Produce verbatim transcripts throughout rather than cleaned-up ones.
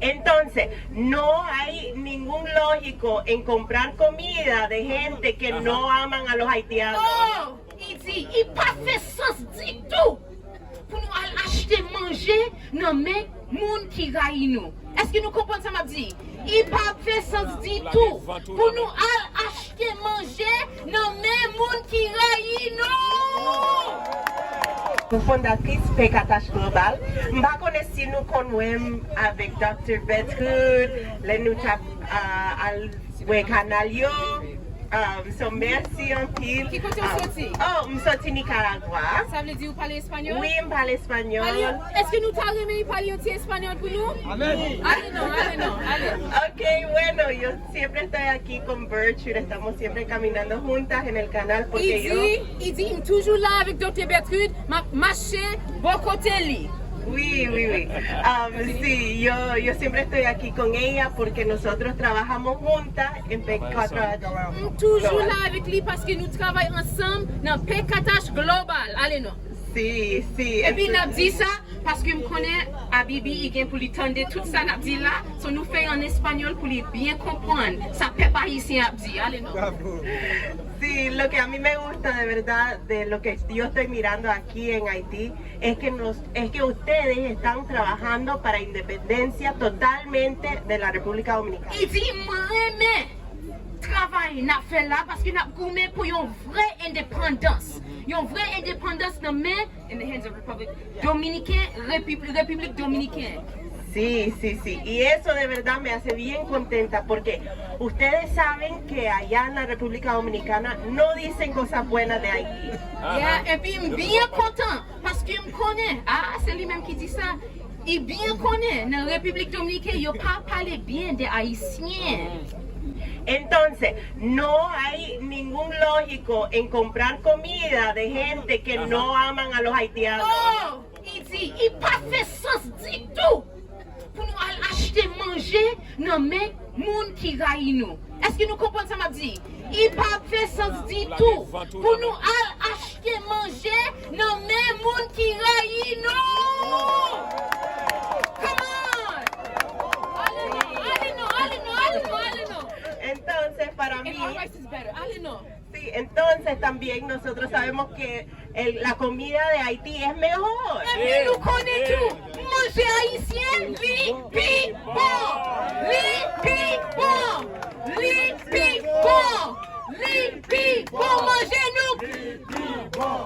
Entonces, no hay ningún lógico en comprar comida de gente que no aman a los haitianos. Oh, i di, i pa fè sans ditou pou nou al achte manje nan men moun ki rayi nou. Èske nou konprann sa m ap di? I pa ap fè sans ditou pou nou al achte manje nan men moun ki rayi nou. Pou fondatris Pekatach Global, m pa konnen si nou konn wè m avèk Dòktè Bedgood, lè nou t ap uh, al wè kanal yo. Um, so, mèsi anpil. Ki kote w soti? Oh, m soti Nicaragua. Sa vle di ou pale espanyòl? Wi, m pale espanyòl. Èske nou ta renmen pale yon ti espanyòl pou nou? Ale non, ale non, ale. Ok, bueno, yo siempre estoy aquí con Virtue, estamos siempre caminando juntas en el canal porque yo... I di, i di, m toujou la avèk Dòktè Bertrude, m ap mache bò kote li. Wi, wi, wi. Um, sí, yo, yo siempre estoy aquí con ella porque nosotros trabajamos juntas en P cuatro. M toujou la avèk li paske nou travay ansanm nan Pekatach Global. Ale non. Sí, sí. Epi n ap di sa paske m konnen Abibi i gen pou li tande tout sa n ap di la. So nou fè an espanyòl pou li byen konprann sa pèp ayisyen ap di. Ale non. Sí, lo que a mí me gusta de verdad de lo que yo estoy mirando aquí en Haití es que nos, es que ustedes están trabajando para independencia totalmente de la República Dominicana. I di m renmen travay n ap fè la paske n ap goumen pou yon vrè endepandans. Yon vrè endepandans nan men in the hands of Republic Dominiken, Repiblik Dominiken. Sí, sí, sí. Y eso de verdad me hace bien contenta porque ustedes saben que allá en la República Dominicana no dicen cosas buenas de Haití. Yeah, epi m byen kontan paske m konnen, ah, se li menm ki di sa. I byen konnen nan Repiblik Dominiken yo pa pale byen de Ayisyen. Entonces, no hay ningún lógico en comprar comida de gente que no aman a los haitianos. Oh, i di, i pa fè sans ditou pou nou al achte manje nan men moun ki rayi nou. Èske nou konprann sa m ap di? I pa ap fè sans ditou pou nou al achte manje nan men moun ki rayi nou. Come on! Ale non, ale non, ale non, ale non, ale non. Entonces, para mí, Our rice is better. Ale non. Sí, entonces también nosotros sabemos que el, la comida de Haití es mejor. Epi nou konnen tou, manje ayisyen, li pi bon. Li pi bon. Li pi bon. Li pi bon manje nou.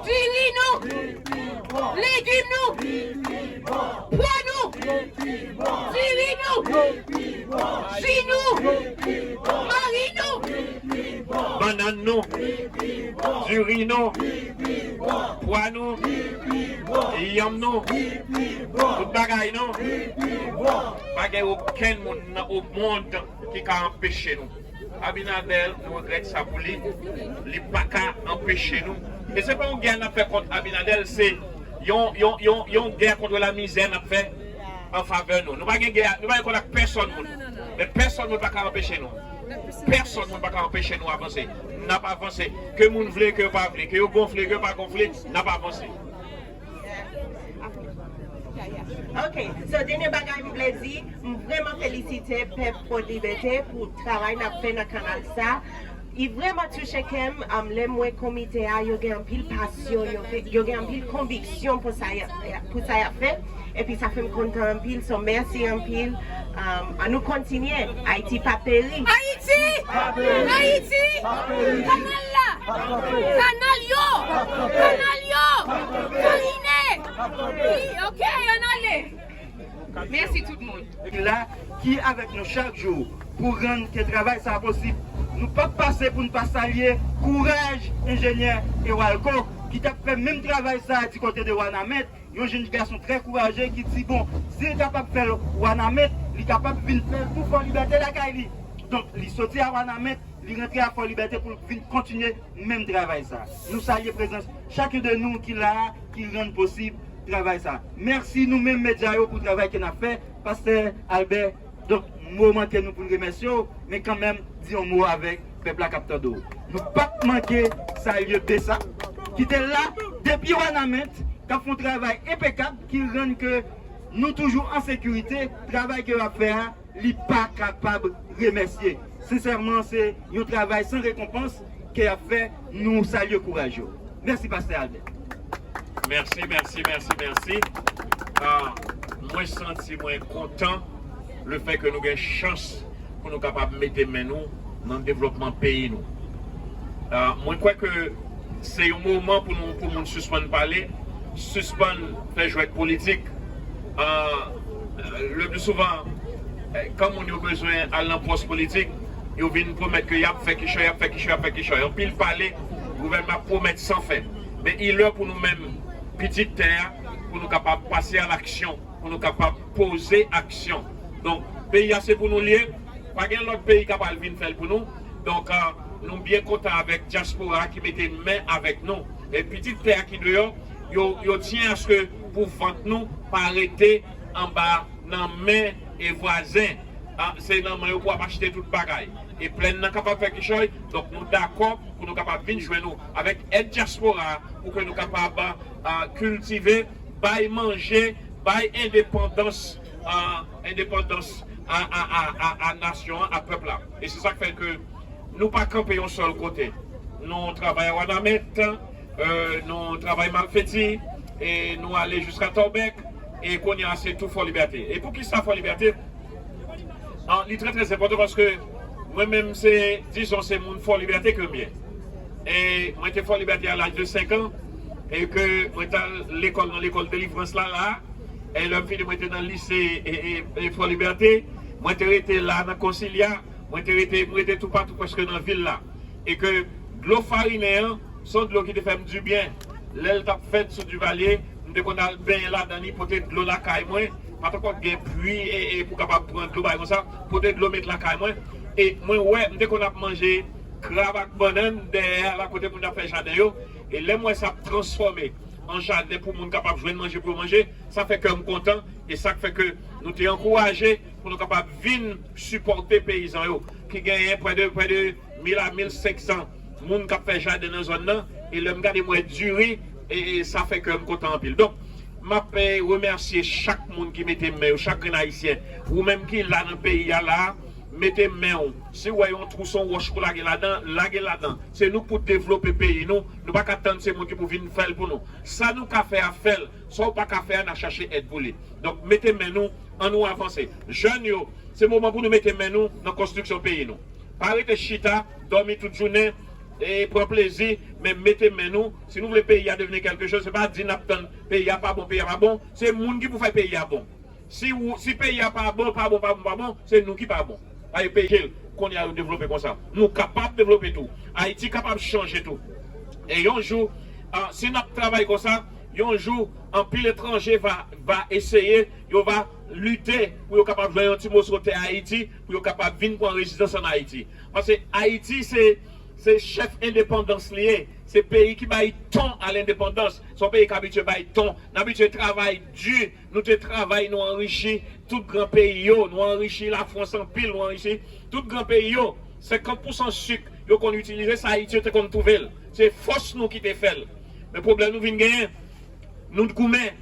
Diri nou. Legim nou. Pwa nou. Diri nou. Ji nou. Mari nou. Bannann nou. Diri nou. Pwa nou. Yanm nou. Tout bagay nou. Pa gen okenn moun nan o mond ki ka anpeche nou. Abinader, nou regrèt sa pou li. Li pa ka anpeche nou. E se pa yon gè n ap fè kont Abinader, se yon, yon, yon, yon gè kont lamizè n ap fè an favè nou. Nou pa gen gè, nou pa gen kont ak pèsòn moun. Men pèsòn moun pa ka anpeche nou. Pèsòn moun pa ka anpeche nou avanse. N ap avanse. Ke moun vle, ke yo pa vle, ke yo gonfle, ke yo pa gonfle, n ap avanse. Ok, so dènye bagay m vle di, m vrèman felisite pèp Pòdlibète pou travay n ap fè nan kanal sa. Li vrèman touche kè m, um, lè m wè komite a, yo gen anpil pasyon, yo, gen- yo gen anpil konviksyon pou sa y ap, pou sa y ap fè. Epi sa fè m kontan anpil, so mèsi anpil. Um, an nou kontinye, Ayiti p ap peri. Ayiti! Ayiti! Kanal la! Kanal yo! Kanal yo! Farine! Wi, ok, ann ale! Mèsi tout moun. Ki la, ki avèk nou chak jou pou rann ke travay sa a posib. Nou p ap pase pou n pa salye kouraj enjenyè Ewalco ki t ap fè menm travay sa a di kote de Wanament, yon jenn gason trè kouraje ki di bon, si l kapab fè l Wanament, li kapab vin fè l tou Fò Libète lakay li. Donk, li soti a Wanament, li rantre a Fò Libète pou l vin kontinye menm travay sa. Nou salye prezans chak youn de nou ki la a, ki rann posib travay sa. Mèsi nou menm medya yo pou travay ke n ap fè. Pastè Albert, donk, mo manke nou pou n remèsye w, men kanmenm, di yon mo avèk pèp la k ap tande w. Nou p ap manke salye Besa, ki te la depi Wanament, k ap fè yon travay enpekab, ki rann ke Nou toujou an sekirite, travay ke y ap fè a, li pa kapab remèsye. Sensèman, se yon travay san rekonpans ke y ap fè, nou salye kouraj yo. Mèsi, Pastè Albert. Mèsi, mèsi, mèsi, mèsi. Ah, mwen santi mwen kontan le fè ke nou gen chans pou nou kapab mete men nou nan devlòpman peyi nou. Ah, mwen kwè ke se yon moman pou nou, pou moun sispann pale, sispann fè jwèt politik. Ah, le pli souvan, eh, kan moun yo bezwen al nan pòs politik, yo vin pwomèt ke y ap fè kichòy, y ap fè kichòy, y ap fè kichòy. Anpil pale, gouvènman ap pwomèt san fè. Men il lè pou nou menm, pitit tè a, pou nou kapab pase a laksyon, pou nou kapab poze aksyon. Donk, peyi a se pou nou li ye, pa gen lòt peyi k ap al vin fè l pou nou. Donk, ah, nou byen kontan avèk dyaspora a ki mete men avèk nou. E pitit tè a ki deyò, yo, yo tyen aske pou vant nou pa rete anba nan men e vwazen. Ah, se nan men yo pou ap achte tout bagay. E plèn nan kapab fè kichòy, donk nou dakò pou nou kapab vin jwenn nou avèk èd dyaspora a pou ke nou kapab, ah, kiltive, bay manje, bay endepandans, ah, endepandans a, a, a, a, a nasyon an, a pèp la. E se sa k fè ke nou pa kanpe yon sèl kote. Nou travay a Wanament, eh, nou travay Malfeti, e nou ale jiska Tòbèk, e kounye a se tou Fò Libète. E poukisa Fò Libète? Ah, li trè, trè enpòtan paske mwen menm se, dizon, se moun Fò Libète ke m ye. E mwen te Fò Libète a laj de senk an, e ke mwen t al lekòl nan lekòl Delivrans la, la. E lè m fini, mwen te nan lise, e, e, e Fò Libète. Mwen te rete la nan Konsilya. Mwen te rete, mwen rete toupatou prèske nan vil la. E ke dlo farinen an, se yon dlo ki te fè m dibyen. Lè l t ap fèt sou Divalye, m te konn al benyen ladan li, pote dlo lakay mwen. Pa t ankò gen pwi e, e pou kapab pran dlo, bagay konsa. Pote dlo met lakay mwen. E mwen wè, m te konn ap manje krab ak bannann dèyè a, la kote moun ap fè jaden yo. E lè m wè sa ap transfòme an jaden pou moun kapab jwenn manje pou yo manje, sa fè kè m kontan. E sa k fè ke nou te ankouraje pou nou kapab vin sipòte peyizan yo, ki genyen prè de, prè de mil a mil senk san moun k ap fè jaden nan zòn nan. E lè m gade, m wè diri, e, e sa fè kè m kontan anpil. Donk, m ap, eh, remèsye chak moun ki mete men yo, chak grenn Ayisyen. Ou menm ki la nan peyi a la, mete men w. Si w wè yon twou, se yon wòch pou lage ladan, lage ladan. Se nou pou devlope peyi nou. Nou pa ka tann se moun ki pou vin fè l pou nou. Sa nou ka fè a, fè l. Sa w pa ka fè a, n a chache èd pou li. Donk, mete men nou, ann nou avanse. Jèn yo, se moman pou nou mete men nou nan konstriksyon peyi nou. Pa rete chita, dòmi tout jounen, e pran plezi, men mete men nou. Si nou vle peyi a devni kèlke choz, se pa di n ap tann peyi a pa bon, peyi a pa bon. Se moun ki pou fè peyi a bon. Si, ou, si peyi a pa bon, pa bon, pa bon, pa bon, se nou ki pa bon. Paske peyi a, kounye a yo devlope konsa. Nou kapab devlope tou. Ayiti kapab chanje tou. E yon jou, ah, si n ap travay konsa, yon jou, anpil etranje va, va eseye, yo va lite pou yo kapab jwenn yon ti moso tè Ayiti, pou yo kapab vin pran rezidans ann Ayiti. Paske Ayiti se, se chèf endepandans li ye. Se peyi ki bay ton a lendepandans. Se yon peyi k abitye bay ton. N abitye travay di. Nou te travay, nou anrichi tout gran peyi yo. Nou anrichi Lafrans anpil, nou anrichi tout gran peyi yo. Senkant pousan sik yo konn itilize, se Ayiti yo te konn twouve l. Se fòs nou ki te fè l. Men pwoblèm nou vin genyen, nou goumen.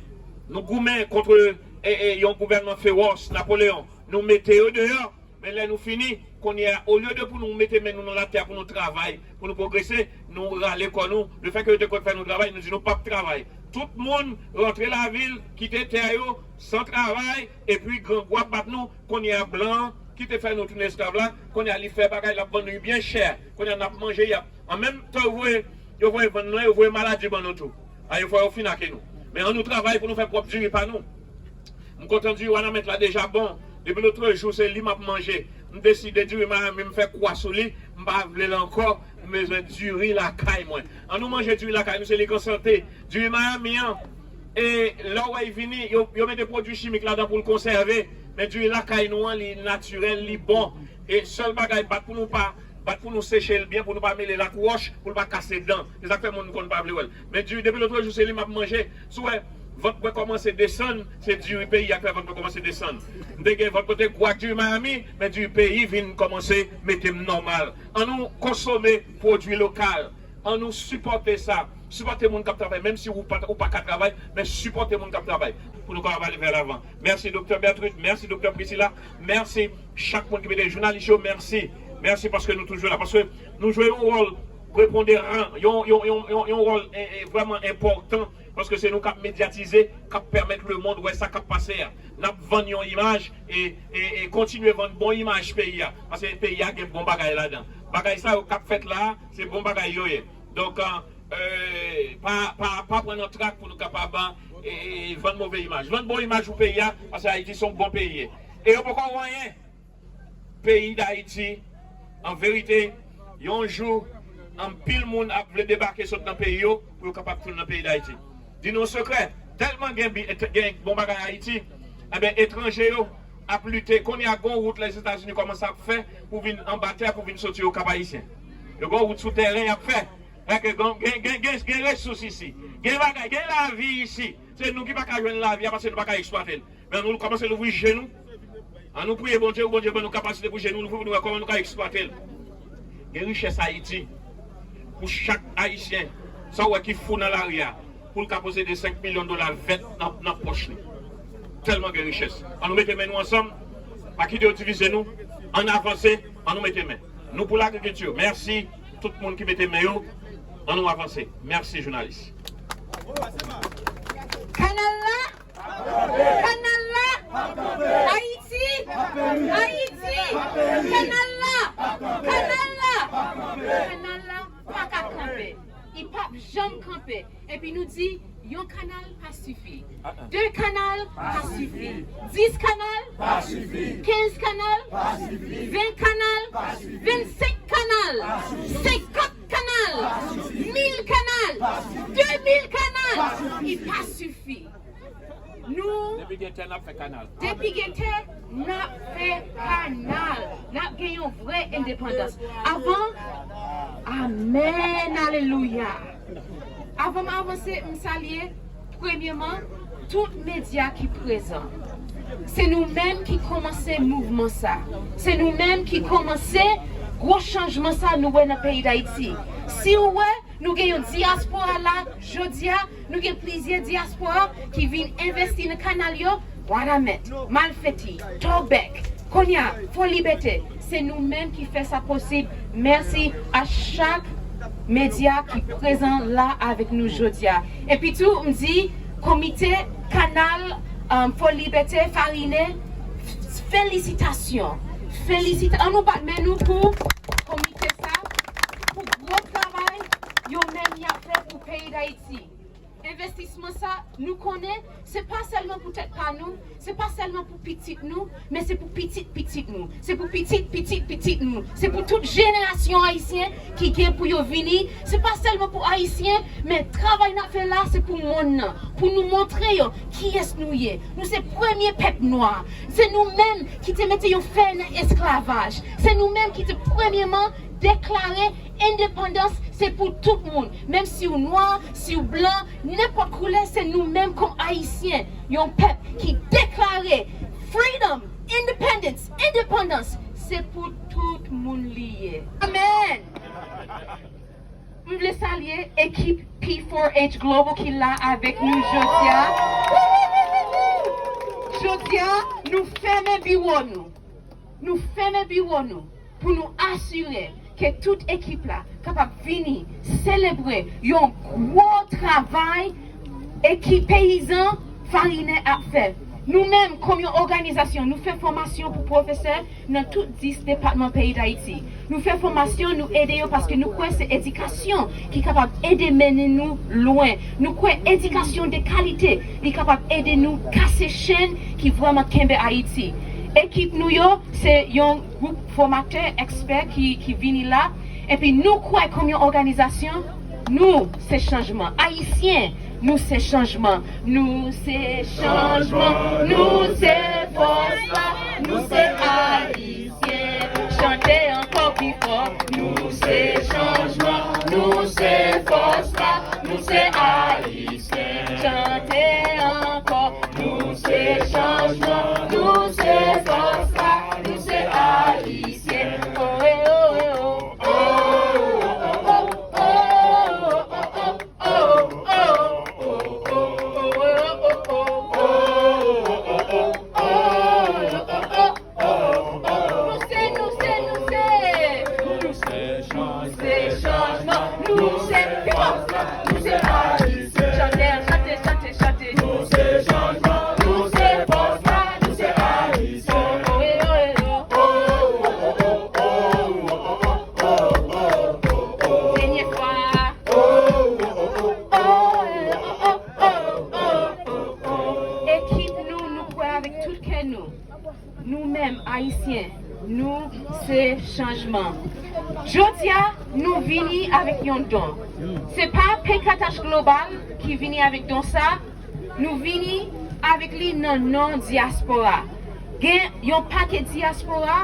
Nou goumen kont, e, e, yon gouvènman fewòs, Napoleyon. Nou mete yo deyò. Men lè nou fini, kounye a, olye de pou nou mete men nou nan latè pou nou travay, pou nou pwogrese, nou rale kò nou. Lefètke yo te konn fè nou travay, nou di nou p ap travay. Tout moun rantre lavil, kite tè yo, san travay, epi grangou ap bat nou. Kounye a, blan an, ki te fè nou tounen esklav la, kounye a, li fè bagay, l ap vann nou byen chè. Kounye a, n ap manje, y ap, an menm tan yo voye, yo voye vann nou, yo voye maladi ban nou tou. A, yo fè yo fin ake nou. Men ann nou travay pou nou fè pwòp diri pa nou. M kontan diri Wanament la deja bon. Depi lotrejou, se li m ap manje. M deside diri Miami, m fè kwa sou li. M pa vle l ankò. M bezwen diri lakay mwen. Ann nou manje diri lakay nou, se li k an sante. Diri Miami an, e lè w wè l vini, yo, yo mete pwodui chimik ladan pou l konsève. Men diri lakay nou an, li natirèl, li bon. E sèl bagay, bat pou nou pa, bat pou nou seche l byen, pou nou pa mele l ak wòch, pou l pa kase dan. Se sa k fè moun konn pa vle wè l. Men diri, depi lotrejou, se li m ap manje. Si w wè vant mwen kòmanse desann, se diri peyi a k fè vant mwen kòmanse desann. M te gen vant mwen te gwo ak diri Miami, men diri peyi vin kòmanse mete m nòmal. Ann nou konsome pwodui lokal. Ann nou sipòte sa. Sipòte moun k ap travay, menm si ou pa, ou pa ka travay, men sipòte moun k ap travay. Pou nou kapab ale vè lavan. Mèsi, Doktè Bertrude. Mèsi, Doktè Priscilla. Mèsi, chak moun ki mete jounalis yo. Mèsi. Mèsi paske nou toujou la. Paske nou jwe yon wòl preponderan, yon, yon, yon, yon, yon wòl, e, e, vrèman enpòtan. Paske se nou k ap medyatize, k ap pèmèt lemonn wè sa k ap pase a. N ap vann yon imaj e, e, e kontinye vann bon imaj peyi a. Paske peyi a gen bon bagay ladan. Bagay sa yo k ap fèt la a, se bon bagay yo ye. Donk, e, e, pa, pa, pa pran nan trak pou nou kapab, e, e, vann move imaj. Vann bon imaj pou peyi a, paske Ayiti se yon bon peyi ye. E yo poko wè anyen. Peyi Dayiti, an verite, yon jou, anpil moun ap vle debake sot nan peyi yo pou yo kapab tounen nan peyi Dayiti. Di nou yon sekrè, tèlman gen bi-, gen bon bagay Ayiti, enben, etranje yo ap lite. Kounye a, gon wout Lèzetazini kòmanse ap fè pou vin anba tè, pou vin soti Okap Ayisyen. Yo gon wout sou tèren y ap fè. Paske gen, gen, gen, gen, gen resous isi. Gen bagay, gen lavi isi. Se nou ki pa ka jwenn lavi a paske nou pa ka eksplwate l. Men ann nou kòmanse louvri je nou. Ann nou priye Bondye pou Bondye ban nou kapasite pou je nou louvri pou nou wè kòman nou ka eksplwate l. Gen richès Ayiti. Pou chak Ayisyen, sa w wè ki fou nan lari a, pou l ka posede senk milyon dola vèt nan, nan pòch li. Tèlman gen richès. Ann nou mete men nou ansanm. Pa kite yo divize nou. Ann avanse. Ann nou mete men. Nou pou lagrikilti. Mèsi tout moun ki mete men yo. Ann nou avanse. Mèsi, jounalis. Kanal la, kanal la, Ayiti, Ayiti, kanal la, kanal la, kanal la pa ka kanpe. Li p ap janm kanpe. Epi nou di, yon kanal pa sifi. De kanal pa sifi. Dis kanal pa sifi. Kenz kanal pa sifi. Ven kanal pa sifi. Vennsenk kanal pa sifi. Senkant kanal pa sifi. Mil kanal pa sifi. De mil kanal pa sifi. Li pa sifi. Nou, depi gen tè, n ap fè kanal. Depi gen tè, n ap fè kanal. N ap gen yon vrè endepandans. Avan, amèn, alelouya. Avan m avanse, m salye, premyeman, tout medya ki prezan. Se nou menm ki kòmanse mouvman sa. Se nou menm ki kòmanse gwo chanjman sa nou wè nan peyi Dayiti. Si w wè, nou gen yon dyaspora la, jodi a, nou gen plizyè dyaspora ki vin envesti nan kanal yo, Wanament, Malfeti, Tòbèk, kounye a, Fò Libète. Se nou menm ki fè sa posib. Mèsi a chak medya ki prezan la avèk nou jodi a. Epi tou, m di komite kanal, um, Fò Libète, Farine, felisitasyon. Felisita-, ann nou bat men nou pou komite sa, pou gwo travay yo menm y ap fè pou peyi Dayiti. Envestisman sa, nou konnen, se pa sèlman pou tèt pa nou, se pa sèlman pou pitit nou, men se pou pitit pitit nou, se pou pitit pitit pitit nou, se pou tout jenerasyon ayisyen ki gen pou yo vini, se pa sèlman pou Ayisyen, men travay n ap fè la, se pou monn nan, pou nou montre yo kiyès nou ye. Nou se premye pèp nwa, se nou menm ki te mete yon fen nan esklavaj, se nou menm ki te premyeman deklare endepandans se pou tout moun, menm si w nwa, si w blan, nenpòt koulè, se nou menm kòm Ayisyen, yon pèp ki deklare freedom, independence, endepandans, se pou tout moun li ye. Amèn! M vle salye ekip P four H Global ki la avèk nou jodi a. Jodi a, nou fèmen biwo nou. Nou fèmen biwo nou pou nou asire ke tout ekip la kapab vini selebre yon gwo travay ekip peyizan Farine ap fè. Nou menm, kòm yon òganizasyon, nou fè fòmasyon pou pwofesè nan tout dis depatman peyi Dayiti. Nou fè fòmasyon, nou ede yo paske nou kwè se edikasyon ki kapab ede mennen nou lwen. Nou kwè edikasyon de kalite, li kapab ede nou kase chenn ki vrèman kenbe Ayiti. Ekip nou yo, se yon gwoup fòmatè, ekspè ki, ki vini la. Epi nou kwè kòm yon òganizasyon, nou se chanjman. Ayisyen, nou se chanjman. Nou se chanjman, nou se fòs la, nou se Ayisyen. Chante ankò pi fò. Nou se chanjman, nou se fòs la, nou se Ayisyen. Chante ankò. Nou se chanjman, nou se fòs la, nou se Ayisyen. Oh, eh, oh, eh, oh. Oh, oh, oh, oh, oh. Ayisyen, nou se chanjman. Jodi a, nou vini avèk yon don. Se pa P K T H Global ki vini avèk don sa, nou vini avèk li nan non dyaspora. Gen yon pakèt dyaspora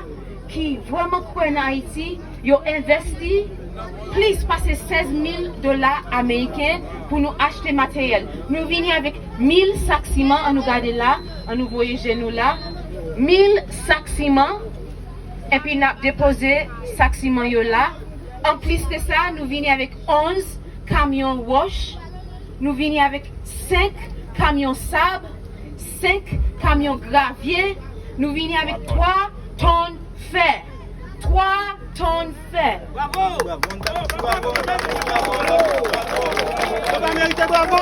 ki vrèman kwè nan Ayiti, yo envèsti plis pase sèz mil dola ameriken pou nou achte materyèl. Nou vini avèk mil sak siman, an nou gade la, an nou voye je nou la, mil sak siman, epi n ap depoze sak siman yo la. Anplis de sa, nou vini avèk onz kamyon wòch, nou vini avèk senk kamyon sab, senk kamyon gravye, nou vini avèk twa tòn fè. Twa tòn fè. Bravo! Bravo, bravo, bravo, bravo, bravo. Yo pa merite bravo?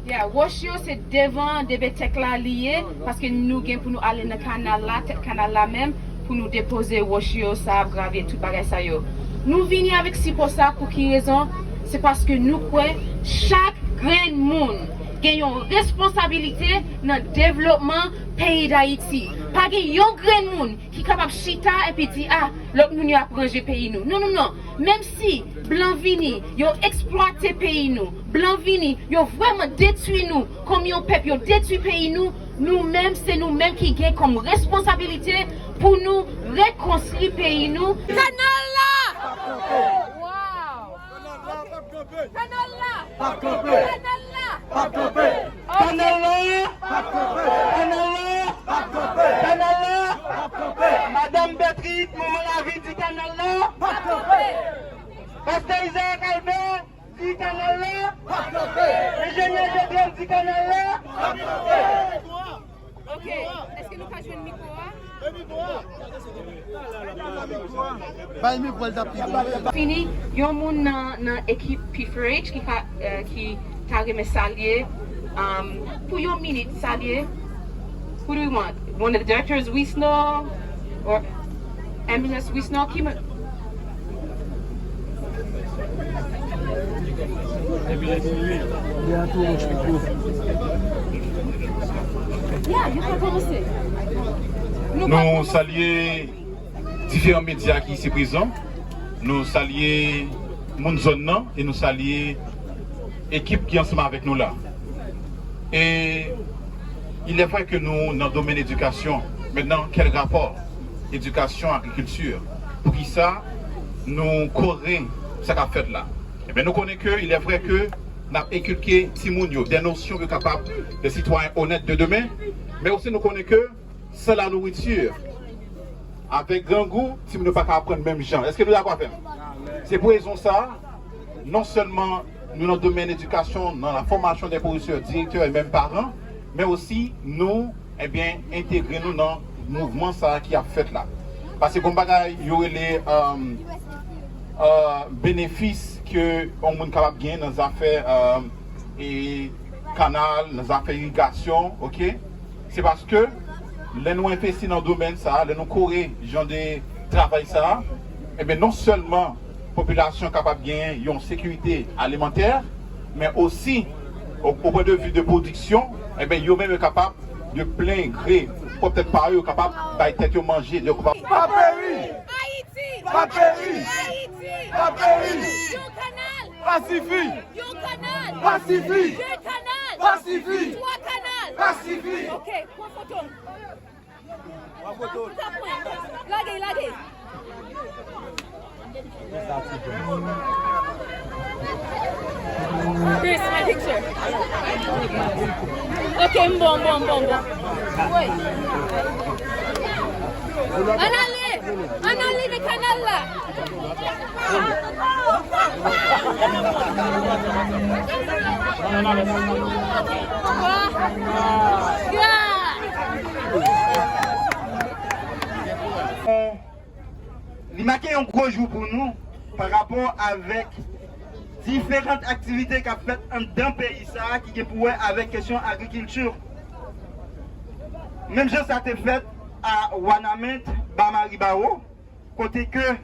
Yeah, wòch yo se devan D B Tech la li ye, paske nou gen pou nou ale nan kanal la, tèt kanal la menm, pou nou depoze wòch yo, sab, gravye, tout bagay sa yo. Nou vini avèk sipò sa pou ki rezon? Se paske nou kwè chak grenn moun gen yon responsabilite nan devlopman peyi Dayiti. Pa gen yon grenn moun ki kapab chita epi di, "A, lòt moun yo ap ranje peyi nou." Non, non, non. Menm si blan vini, yo eksplwate peyi nou, blan vini, yo vrèman detwi nou kòm yon pèp, yo detwi peyi nou, nou menm, se nou menm ki gen kòm responsabilite pou nou rekonstwi peyi nou. Kanal la! Wow! Kanal la! Kanal la! Kanal la! Kanal la! Kanal la! Madanm Bètrit, manman lavi di kanal la. Pastè Isaac Albert di kanal la. Enjenyè Jodrèm di kanal la. Ok, èske nou ka jwenn mikwo a? Bay mikwo a, l t ap pi bon. Fini, yon moun nan, nan ekip P four H ki ka, eh, ki ta renmen salye, um, pou yon minit, salye. Who do we want? One of the directors, Wisno, or Ambulance Wisno, ki mwen. Yeah, you can come and sit. Nou salye diferan medya ki isi prezan. Nou salye moun zòn nan e nou salye ekip ki ansanm avèk nou la. E il est vrai que nou nan domèn edikasyon. Mentnan, kèl rapò edikasyon, agrikilti? Poukisa nou kore sa k ap fèt la? Ebyen, nou konnen ke il est vrai que n ap enkilke timoun yo de nosyon pou yo kapab de sitwayen onèt de demen, men osi nou konnen ke san la nouriti, avèk grangou, timoun yo pa ka aprann menm jan. Èske nou dakò avè m? Se pou rezon sa a, non sèlman nou nan domèn edikasyon, nan la fòmasyon de pwofesè, direktè e menm paran, men osi nou, ebyen, entegre nou nan mouvman sa a ki ap fèt la. Paske gon bagay yo rele, um, uh, benefis ke yon moun kapab genyen nan zafè, um, e kanal, nan zafè irigasyon, oke? Se paske lè nou envesti nan domèn sa a, lè nou kore jan de travay sa a, ebyen, non sèlman popilasyon kapab genyen yon sekirite alimantè, men osi, o, o pwen de vi de pwodiksyon, ebyen, yo menm yo kapab de plen gre, pwòp tèt pa yo, yo kapab bay tèt yo manje, yo kapab. Pa peri! Ayiti! Pa peri! Ayiti! Pa peri! Yon kanal! Pa sifi! Yon kanal! Pa sifi! De kanal! Pa sifi! Twa kanal! Pa sifi! Ok, pran foto m. Pran foto. Lage, lage. Chris, my picture. Ok, m bon, m bon, m bon, m bon. Wi. Ann ale! Ann ale nan kanal la! Li make yon gwo jou pou nou pa rapò avèk diferan aktivite k ap fèt anndan peyi sa a ki gen pou wè avèk kesyon agrikilti. Menm jan sa te fèt a Wanament, ba Maribawo, kote ke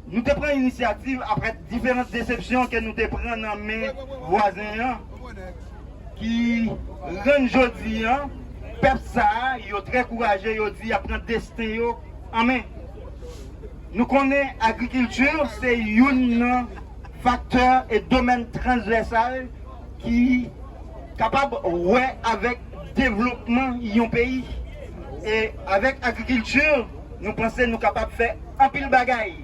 nou te pran inisyativ apre diferan desepsyon ke nou te pran nan men vwazen an, ki rann jodi an, Pèp sa a, yo trè kouraje, yo di y ap pran desten yo an men. Nou konnen agrikilti se youn nan faktè e domèn transvèsal ki kapab wè avèk devlopman yon peyi. E avèk agrikilti, nou panse nou kapab fè anpil bagay.